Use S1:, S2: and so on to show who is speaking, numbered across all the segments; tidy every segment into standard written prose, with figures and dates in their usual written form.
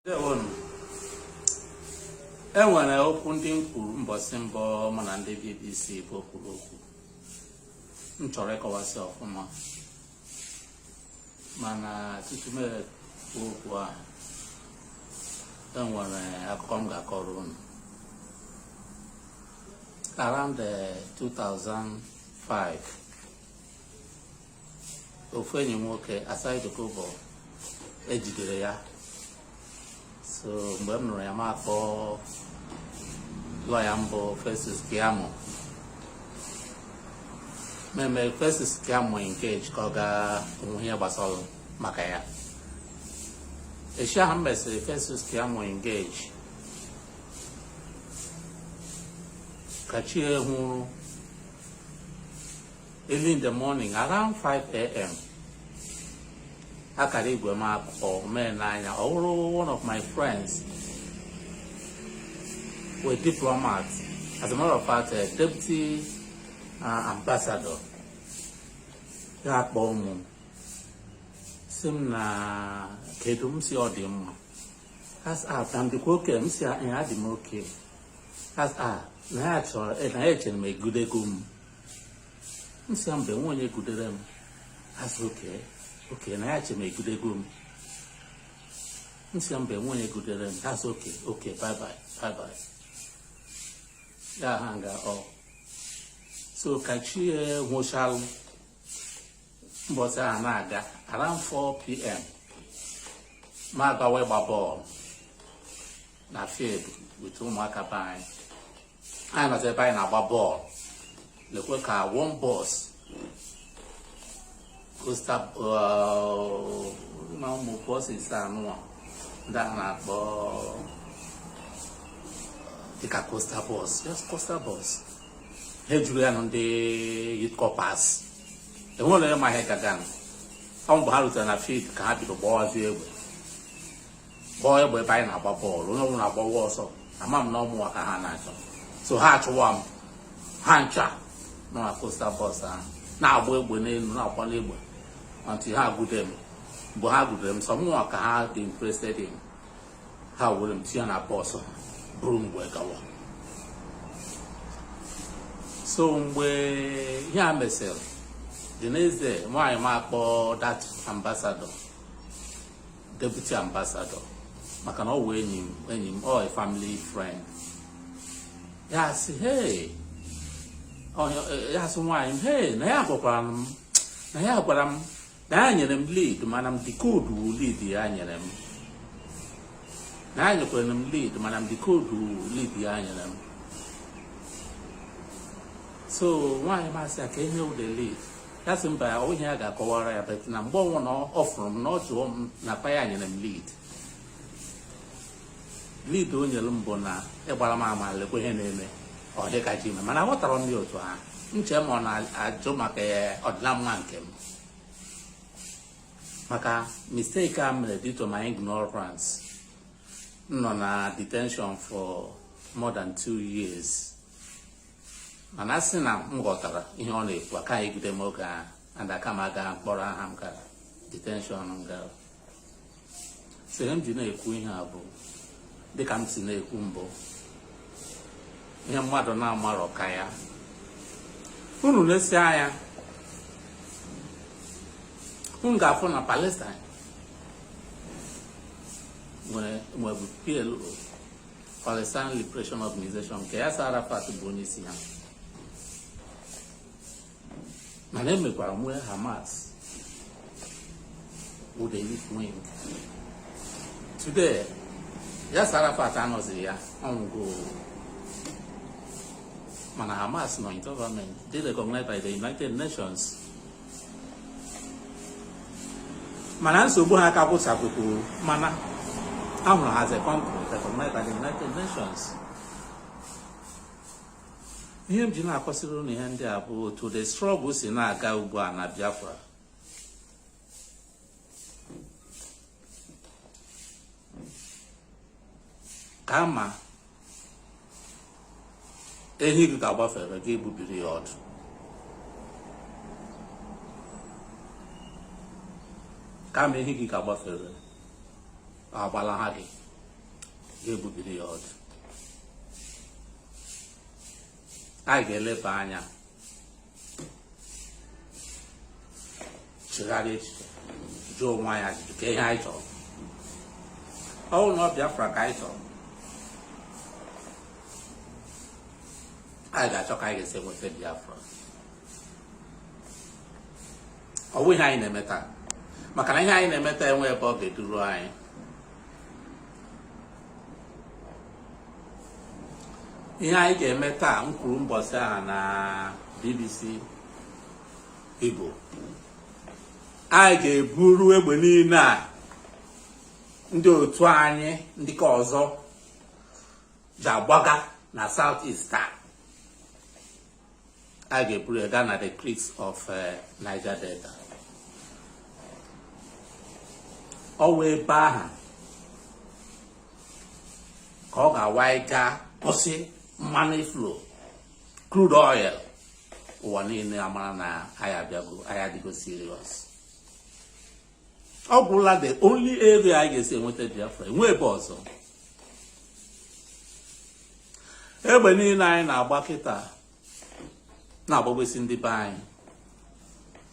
S1: Ndewonu. E nwere okwu ndị m kwuru mbọsị mbụ mụ na ndị BBC Igbo kwuru okwu m chọrọ ịkọwasị ọfụma, mana tutu m ekwu okwu ahụ, e nwere akụkọ m ga-akọrọ unu. Around 2005, ofu enyi m nwoke, Asari Dokubo, ejidere ya. So mgbe m nụrụ ya, m akpọ lọya m bụ Festus Keyamo, meme Festus Keyamo engage ka ọ gaa onwe ihe gbasara maka ya. Echi ahụ m mesịrị Festus Keyamo engage, ka chi hụrụ, early in the morning, around 5 a.m., akara igwe m akpọ mee n'anya. Ọ wụrụ one of my friends were diplomat, as a matter of fact, a deputy ambassador. Ya akpọ mụ, sị m na kedu m si, ọ dị mma. As ah, na m dịkwa okay. M si ya adị m okay. As ah, na ya chọrọ na ya echere m egudego m. M si ya mba, enwe onye gudere m. As okay, na ya chere m egudego m. M si ya mba, enwe onye gudere m. As okay, bye bye, bye bye. Ya ha nga ọ so ka chi nwụchalụ mbọsị ahụ na-aga, around 4 p.m., ma agawa ịgba bọọlụ na field with ụmụaka be anyị. Anyị nọzi ebe anyị na-agba bọọlụ, lekwe ka one bus, coaster, ma ụmụ buses anụwa ndị a na-akpọ dịka coaster bus, just coaster bus, ha ejuru ya nụ ndị youth corpers. Enwere onye ma ihe gaga. Ọ mgbe ha rutere na field ka ha bido gbawazie egbe, gbaa egbe ebe anyị na-agba bọọlụ. Onye ọbụla agbawa ọsọ. Ama m na ọmụnwa ka ha na-achọ, so ha achụwa m. Ha ncha nọ na coaster bus ahụ na-agba egbe n'elu, na-agba n'egbe until ha gude m. Mgbe ha gudere m, sọ mụnwa ka ha dị interested in. Ha were m tinye na bọs, buru m wee gawa. So mgbe ihe a mesịrị, the next day, nwaanyị m akpọ that ambassador, deputy ambassador, maka na ọ wụ enyi m, enyi m, ọ a family friend. Ya sị, hey, ya sị nwaanyị m, hey, na ya gwakwara m, na ya gwara m na ya nyere m lead, mana m decode lead ya nyere m, na ya nyekwara m lead, mana m decode lead ya nyere m. So nwaanyị m asị ya ka ihe wụ the lead. Ya sị mba, onye ya ga-akọwara ya, but na mgbe ọnwụ na ọ fụrụ m na ọ jụọ m na pa ya nyere m lead. Lead o nyere m bụ na ịgbara m ama, lekwa ihe na-eme, ọ dịka ji ime. Mana aghọtara m ya otu ahụ nche ma ọ na-ajụ maka ọdịnamma nke m, maka mistake a mere due to my ignorance. M nọ na detention for more than 2 years, mana a sị na m ghọtara ihe ọ na-ekwu, aka egide m oge ahụ and aka m aga mkpọrọ aha m gara, detention m gara. So ihe m ji na-ekwu ihe a bụ, dịka m si na-ekwu mbụ, ihe mmadụ na-amarọ ka ya unu na-esi anya, unu ga-afụ na Palestine nwere nwebu PLO, Palestine Liberation Organization, nke Yasser Arafat bụ onye isi ha, mana emekwara nwee Hamas wụ the youth wing. Today, Yasser Arafat anọzighị ya, ọnwụgo, mana Hamas nọ in government, dị recognized by the United Nations. Mana nsogbu ha ka gwụchapụkwuru, mana ahụrụ ha as a country recognized by the United Nations. Ihe m ji na-akọsịrị unu ihe ndị a bụ otu the struggle si na-aga ugbu a na Biafra. Kama ehi gị ga-agbafere gị, gbubiri ya ọdụ. Kama ehi gị ga-agbafere, agbala ha gị. Ga-egbubiri ya ọdụ. Anyị ga-eleba anya, chegharịa echiche, jụọ onwe anyị ajụjụ ka ihe anyị chọrọ. Ọ bụrụ na ọ Biafra ka anyị chọrọ, anyị ga-achọ ka anyị ga-esi enweta Biafra. Ọ bụ ihe anyị na-eme taa, maka na ihe anyị na-eme taa enwe ebe ọ ga-eduru anyị. Ihe anyị ga-eme taa, m kwuru mbọsị ahụ na BBC Igbo, anyị ga-eburu egbe niile a ndị otu anyị ndị ka ọzọ ji agbaga na South East taa. A ga-eburu ya gaa na the creeks of Niger Delta. Ọ wụ ebe ahụ ka ọ ga-awa anyị gaa kwụsị mmanụ iflo crude oil. Ụwa niile amara na anyị abịago, anyị adịgo serious. Ọ gwụla. The only area anyị ga-esi enweta Biafra, enwe ebe ọzọ. Egbe niile anyị na-agba kịta, na-agbagbesi ndị be anyị,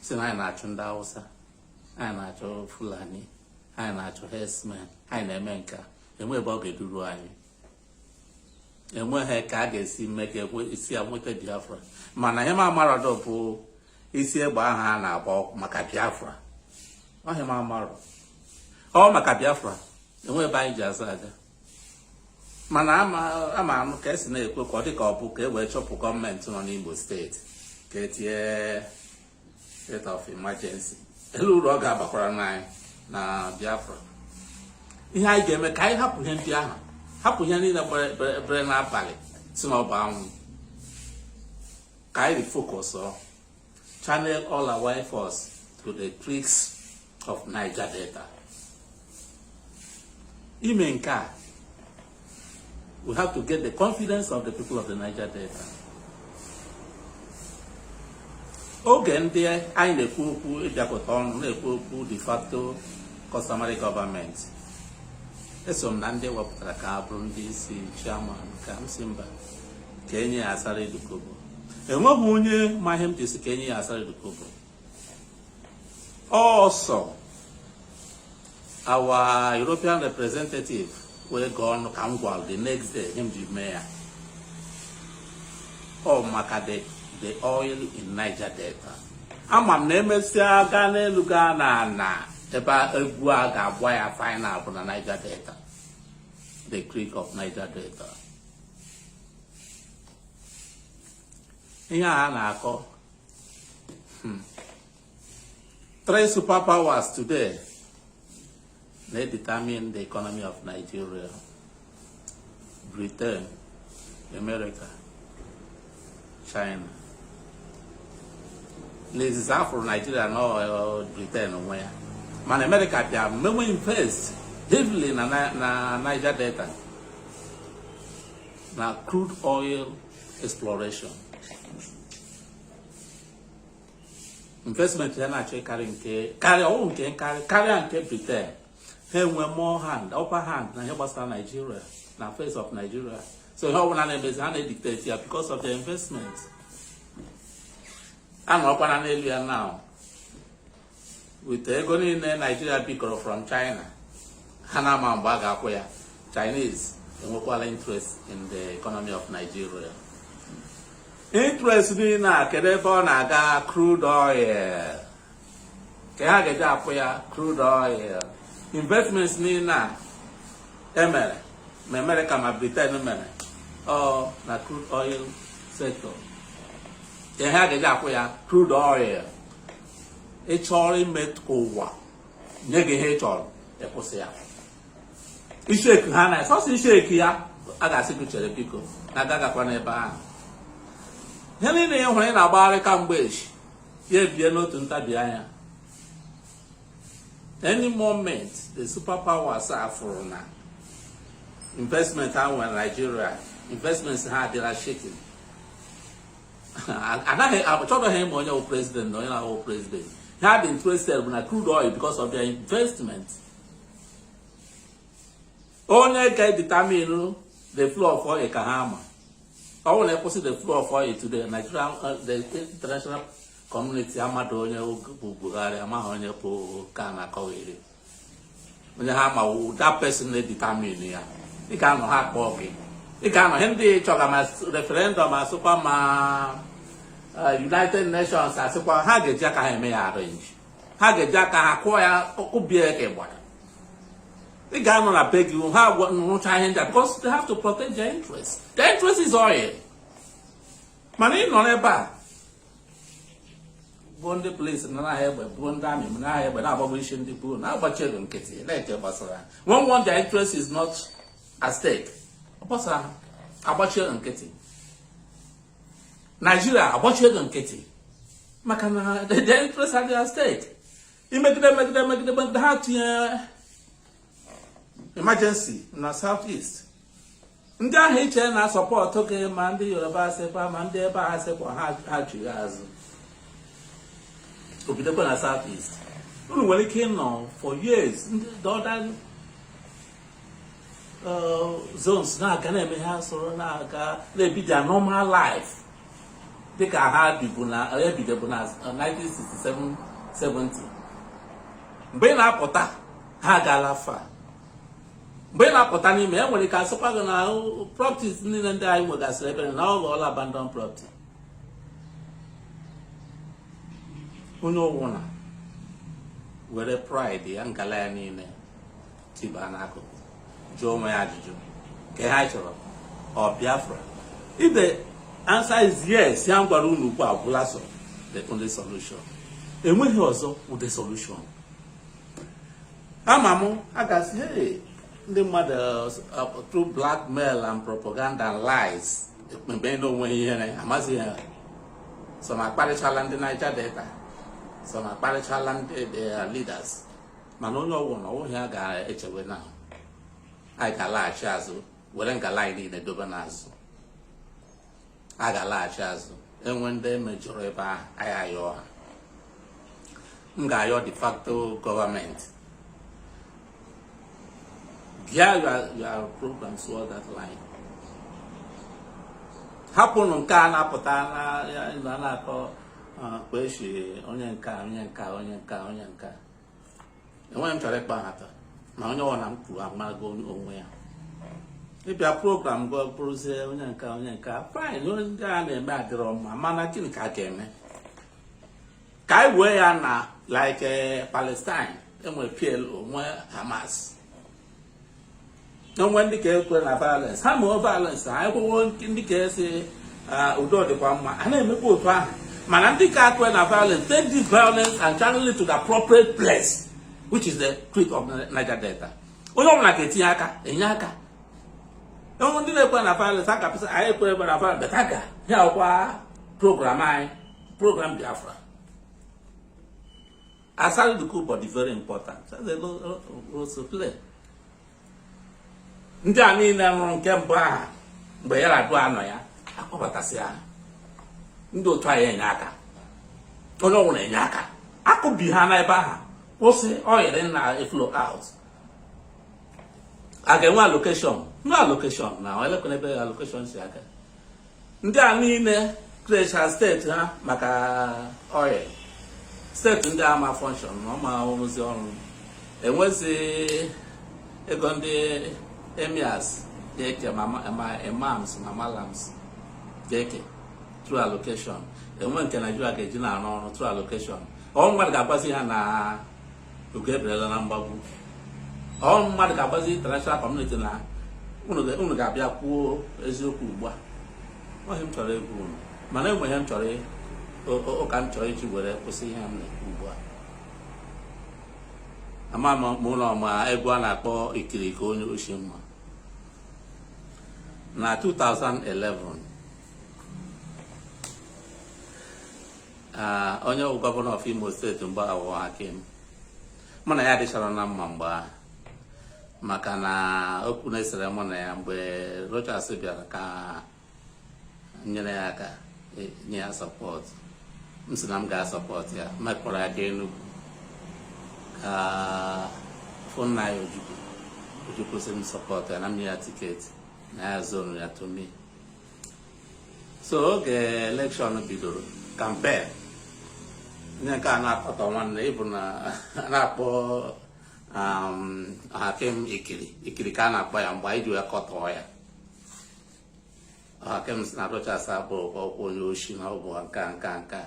S1: si na anyị na-achụ ndị Hausa, anyị na-achụ Fulani, anyị na-achụ herdsmen, anyị na-eme nke a, enwe ebe ọ ga-eduru anyị. Enweghị ka a ga-esi mee ka esi ya nweta Biafra. Mana ihe m amarọdụ bụ isi egbe ahụ a na-agba maka Biafra. Ọhịa m amarọ ọ maka Biafra, enwe ebe anyị ji azụ aja. Mana ama anụ ka esi na-ekwe ka ọ dị ka ọ bụ ka e wee chụpụ gọọmenti nọ n'Imo steeti, ka etinye state of emergency. Elu uru ọ ga-abakwara n'anyị na Biafra? Ihe anyị ga-eme, ka anyị hapụ ihe ndị ahụ, hapụ ihe niile bere n'abalị si na ọ bụ anwụ, ka anyị refocus, channel all our efforts to the creeks of Niger Delta. Ime nke a, we have to get the confidence of the people of the Niger Delta. Oge ndị anyị na-ekwu okwu ịbịakọta ọnụ, na-ekwu okwu de facto customary government, eso m na ndị wepụtara ka a bụrụ ndị isi chairman, ka m si mba, ka enye ya Asari Dokubo. Enweghị onye ma ihe m ji si ka enye ya Asari Dokubo. Ọsọ our European representative wee gọọ ọnụ ka m gwara the next day ihe m ji mee ya. Ọ maka the oil in Niger Delta. Ama m na emesịa gaa n'elu gaa na ana ebe egwu a ga-agba ya final bụ na Niger Delta, the creek of Niger Delta. Ihe a na-akọ, three superpowers today na-determine the economy of Nigeria: Britain, America, China. N'izizi afụrụ Nigeria na Britain onwe ya, mana America bịa mewe invest heavily na Niger Delta na crude oil exploration. Investment ya na-achọ ịkarị nke karịa ọwụ nke nkarị karịa nke Britain. Ha enwe more hand, upper hand na ihe gbasara Nigeria, na face of Nigeria. So ihe ọbụla na-emezi, ha na-edictate ya because of their investment. A nọrọkwana n'elu ya now with ego niile Nigeria bikọrọ from China, ha na-ama mgbe a ga-akwụ ya. Chinese enwekwala interest in the economy of Nigeria. Interest niile a, kedu ebe ọ na-aga? Crude oil ka ha ga-eji akwụ ya. Crude oil investments niile a emere, ma America ma Britain mere, ọ na crude oil sector ka ha ga-eji akwụ ya. Crude oil, ị chọrọ ime ka ụwa nye gị ihe ị chọrọ, ịkwụsị ya. Ishake ha na sọsọ ishake ya, a ga-asị gị chere biko, na agagakwa n'ebe ahụ. Ihe niile ị hụrụ ị na-agbagharị kamgbe echi ya ebie n'otu ntabi anya. Any moment the superpowers a fụrụ na investment ha nwere Nigeria, investments ha adịla shaking, anaghị achọghị ịma onye wụ president na onye na-awụ president. Ha dị interested bụ na crude oil because of their investment. Onye ga-determine the flow of oil ka ha ma. Ọ bụrụ na ịkwụsị the flow of oil today, Nigeria, the international community amadụ onye bụ Buhari, amaghị onye bụ ka na-akọgheri onye ha ma. That person na-determine ya. Ị ga-anọ ha kpọọ gị, ị ga-anọ ihe ndị chọga, ma referendum asịkwa, ma United Nations asịkwa, ha ga-eji aka ha eme ya arrange, ha ga-eji aka ha kụọ ya, kụbie ka ịgbara. Ị ga-anọ na be gị, ha rụcha ihe ndị a because they have to protect their interest. Their interest is oil. Mana ị nọ n'ebe a bụ ndị polisi na n'ahịa egbe, bụ ndị army n'ahịa egbe, na-agbagbo isi ndị bụ na-agbachi ego nkịtị na-eche gbasara ha. When their interest is not at stake, ọ gbasara ha, agbachi ego nkịtị. Naijiria agbachi ego nkịtị maka na their interest are at stake. Imegide, megide, megide, megide, ha tinye emergency na South East. Ndị ahụ iche na-support gị, ma ndị Yoruba asịkwa, ma ndị ebe a asịkwa, ha chigha azụ, obidokwa na South East. Unu nwere ike ịnọ for years, ndị the other zones na-aga na-eme ha soro na-aga na-ebi their normal life dịka ha bibu na ebidobu na 1967 70. Mgbe ị na-apụta, ha agaala fa. Mgbe ị na-apụta n'ime e nwere ike asịkwa gị na properties niile ndị anyị nwegasịrị ebe na ọ ghọọla abandon property. Onye ọbụla were pride ya, ngala ya niile tiba n'akụkụ, jụọ onwe ya ajụjụ ka ha chọrọ ọ Biafra. If the answer is yes, ya m gwara unu ugbu a gwụla. So the only solution, enweghị ọzọ ụdị solution ama m a ga-asị, hey, ndị mmadụ, through blackmail and propaganda and lies, mgbe na onwe ihere amazighị ha. Some akparịchala ndị Niger Delta, some akparịchala ndị their leaders, mana onye ọwụ na ọwụghị ya ga-echewe na anyị ga-alaghachi azụ were ngala anyị niile dobe n'azụ. A ga-alaghachi azụ. Enwe ndị mejọrọ ebe ahụ, anyị ayọ ha. M ga-ayọ de facto gọọmenti bịa your program toward that line. Hapụnụ nke a na-apụta na na-akọ kpa echi onye nka, onye nka, onye nka, onye nka. Enweghị m chọrọ ịkpa ha taa, ma onye ọbụla m kwuru amago onwe ya. Ịbịa program gị bụrụzie onye nka, onye nka, fine. Onye ndị a na-eme adịrọ mma, mana gịnị ka a ga-eme ka anyị wee ya na like Palestine enwe PLO, nwee Hamas, enwe ndị ka ekwe na violence, ha mee violence, ha ekwewo. Ndị ka esi udo dịkwa mma, a na-emekwa otu ahụ. Mana ndị ka ekwe na violence, take this violence and channel it to the appropriate place, which is the creek of Niger Delta. Onye ọbụla ga-etinye aka, enye aka. Enwe ndị na-ekwe na violence, a ga-apụsị anyị ekwe na violence beta ga ya ọkwa program anyị, program Biafra. Asari Dokubo dị very important. That's a role to play. Ndị a niile rụrụ nke mbụ ahụ mgbe Yar'Adua nọ ya, akpọbatasị ha. Ndị otu anyị enye aka, onye ọbụla enye aka, akụbi ha n'ebe ahụ, kwụsị oil na flow out. A ga-enwe allocation, no allocation na elekwana ebe allocation si aga. Ndị a niile create steeti ha maka oil, steeti ndị ama function na ọma ọrụzi ọrụ. Enwezi ego ndị emirs ga-eke, ma imams ma malams ga-eke through allocation. Enwe nke Naijiria ga-eji na-arụ ọrụ through allocation. Ọ mmadụ ga-agbazi ha na ugo eberela na mgbagbu. Ọ mmadụ ga-agbazi international community na unu ga-abịa kwuo eziokwu ugbu a. Ọhịa m chọrọ egwu unu, mana enwe ihe m chọrọ, ụka m chọrọ iji were kwụsị ihe m na-ekwu ugbu a. Ama m ụlọ ma egwu a na-akpọ Ikiriko onye oshi mma. Na 2011, onye bụ governor of Imo State mgbe ahụ, Hakim, mụ na ya adịchara na mma mgbe ahụ, maka na okwu na-esere mụ na ya mgbe Rochas bịara ka nyere ya aka, nye ya support. M sị na m ga-support ya, mekpọrọ ya gaa Enugu ka fụ nna ya Ojukwu. Ojukwu sị m support ya na m nye ya ticket na ya zone ya to me. So oge election bidoro, campaign, onye nke a na-akọtọ nwanne ịbụ na a na-akpọ Hakim Ikiri Ikiri ka a na-akpọ ya mgbe anyị ji wee kọtọọ ya. Hakim si na Rochas abụ ọkwụ onye oshi, na ọ bụ nka nka nka.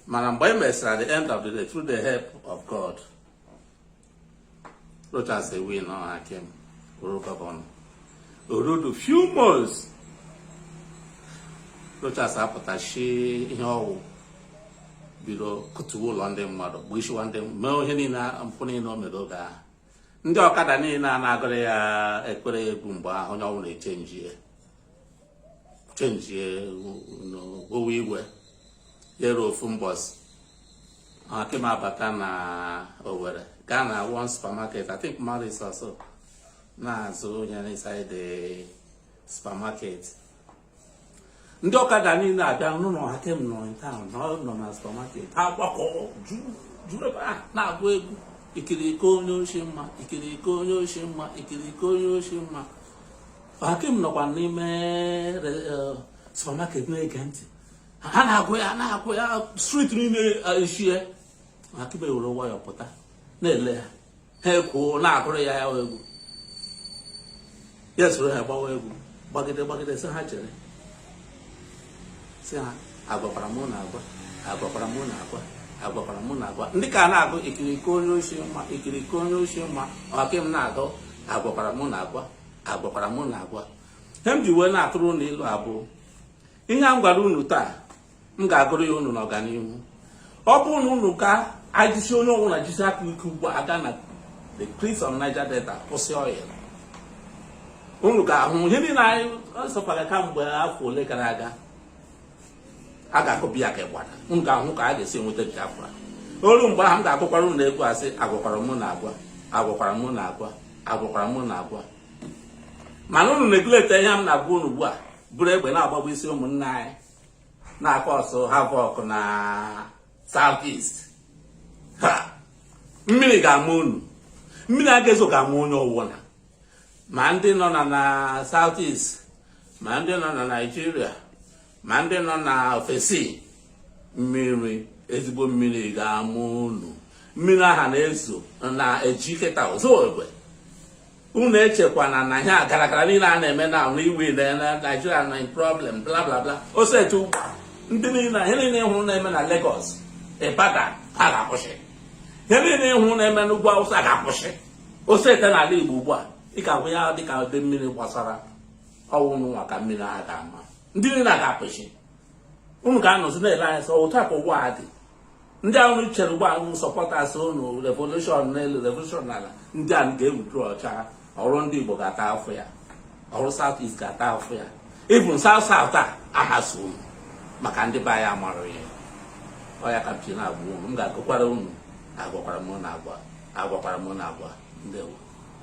S1: Mana mgbe e mesịrị, at the end of the day, through the help of God, Rochas win on Hakim bụrụ governor. Orudu few months, Rochas apụtachi ihe ọwụ bido kụtuwe ụlọ ndị mmadụ, gbuisiwa ndị, mee ihe niile, mpụ niile o mere oge ahụ. Ndị ọkada niile a na-agụrụ ya ekpere egwu mgbe ahụ, onye ọbụla echenjie chenjie owe igwe ya. Ofu mbọsị, Hakim abata na Owerri, gaa na one supermarket, I think Maris also, na-azụ onye inside the supermarket. Ndị ọkada niile abịa n'ụlọ Hakim nọ in town, na ọ nọ na supermarket. Ha gbakọ juru ebe ahụ na-agụ egwu, "Ikiriko onye oshi mma, ikiriko onye oshi mma, ikiriko onye oshi mma." Hakim nọkwa n'ime supermarket na-ege ntị. Ha na-agụ ya, na-agụ ya, street niile eshie. Hakim ewere nwayọ pụta na-ele ha. Ha ekwuo na-agụrụ ya ya egwu, ya soro ha gbawa egwu, gbagide gbagide, sị ha chere, sị ha, "Agwakwara mụ na agwa, agwakwara mụ na agwa, agwakwara mụ na agwa." Ndị ka na-agụ, "Ikiriko onye oshi mma, ikiriko onye oshi mma," Hakim na-agụ, "Agwakwara mụ na agwa, agwakwara mụ na agwa." Ihe m ji wee na-atụrụ unu ilu abụọ, ihe a m gwara unu taa, m ga-agụrụ ya unu n'ọganihu. Ọ bụrụ na unu ka ajisi onye ọbụla jisi aka ike ugbu a aga na the cliffs of Niger Delta kwụsị oil, unu ga-ahụ ihe niile anyị sọkwara kamgbe afọ ole gara aga. A ga-akụ biya ka ịgbada. Unu ga-ahụ ka a ga-esi enweta Biafra. Olu mgbe ahụ, m ga-agụkwara unu egwu asị, "Agwakwara mụ na agwa, agwakwara mụ na agwa, agwakwara mụ na agwa." Mana unu neglect ihe m na-agwa unu ugbu a, bụrụ egbe na-agbagbu isi ụmụnne anyị, na-akọ ọsọ havoc na South East. Ha mmiri ga-ama unu, mmiri aga-ezo ga-ama onye ọwụla, ma ndị nọ na South East, ma ndị nọ na Nigeria, ma ndị nọ na ofesi. Mmiri, ezigbo mmiri ga-ama unu. Mmiri aha na-ezo na-eji kịta ozo egbe. Unu echekwana na ihe gara gara niile a na-eme na iwe na Nigeria na problem, bla bla bla. Osetu ndị niile, ihe niile hụrụ na-eme na Lagos, Ibadan, ha ga-akwụsị. Ihe niile hụrụ na-eme n'ugwu Awụsa ga-akwụsị. Osete n'ala Igbo ugbu a, ị ga-ahụ ya dịka ebe mmiri gbasara ọwụ nwa ka mmiri ahụ ga-ama. Ndị niile ga-akwụsị. Unu ga-anọzi na-ele anya sọ otu a ka ụwa a dị. Ndị ahụ chere ugbu a supporters unu, revolution n'elu, revolution n'ala, ndị a ga-ewudro ọcha. Ọrụ ndị Igbo ga-ata afụ ya, ọrụ South East ga-ata afụ ya, even South South a ahaso unu, maka ndị be anyị amarụ ya. Ọ ya ka m ji na-agwa unu. M ga-agụkwara unu, "Agwakwara m na agwa, agwakwara m na agwa." Ndewo.